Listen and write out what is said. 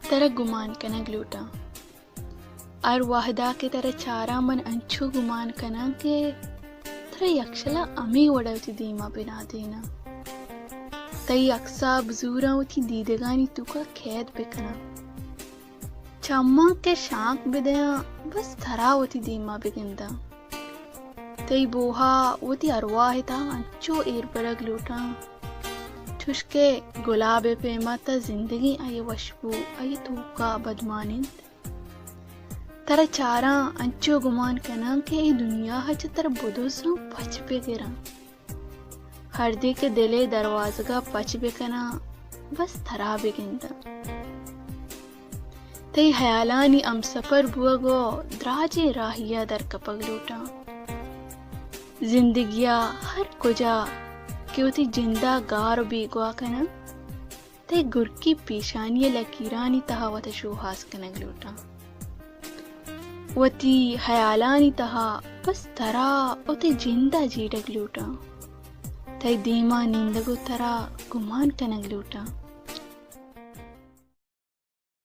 ترا گمان کنگ لوٹاں۔ ہر وہدا کہ ترا چاراں من انچو گمان کناں کہ ترا یکشلا ہمے وڑا وتی دیما بنادیناں۔ تئی عکسا بزوراں، وتی دیدگانی توکا قید بکناں۔ چماں کہ شانک بدیاں، بس ترا وتی دیما بگنداں۔ تئی بوہا وتی ارواہ ءِ تہا انچو ایر برگ لوٹاں، چوشکہ گلاب ءِ پیما تہ زندگی آئی ءِ وشبو، آئی ءِ توکا بدمان انت۔ ترا چاراں انچو گمان کناں کہ اے دنیا ءَ چہ ترا بدزاں، پچ بگراں۔ ہردے کہ دل ءِ دروازگا پچ بکناں، بس ترا بگنداں۔ تئی ہیالانی ہمسفر بوگ ءُ دراجیں راہیا درکپگ لوٹاں۔ زندگیا ہر کجا کہ وتی جندا گار ءُ بیگواہ کناں، تئی گرکی پیشانی ءِ لکیرانی تہا وت ءَ شوہاز کنگ لوٹاں۔ وتی ہیالانی تہا بس ترا ءُ تئی جندا جیڑگ لوٹاں۔ تئی دیما نندگ ءُ ترا گمان کنگ لوٹاں۔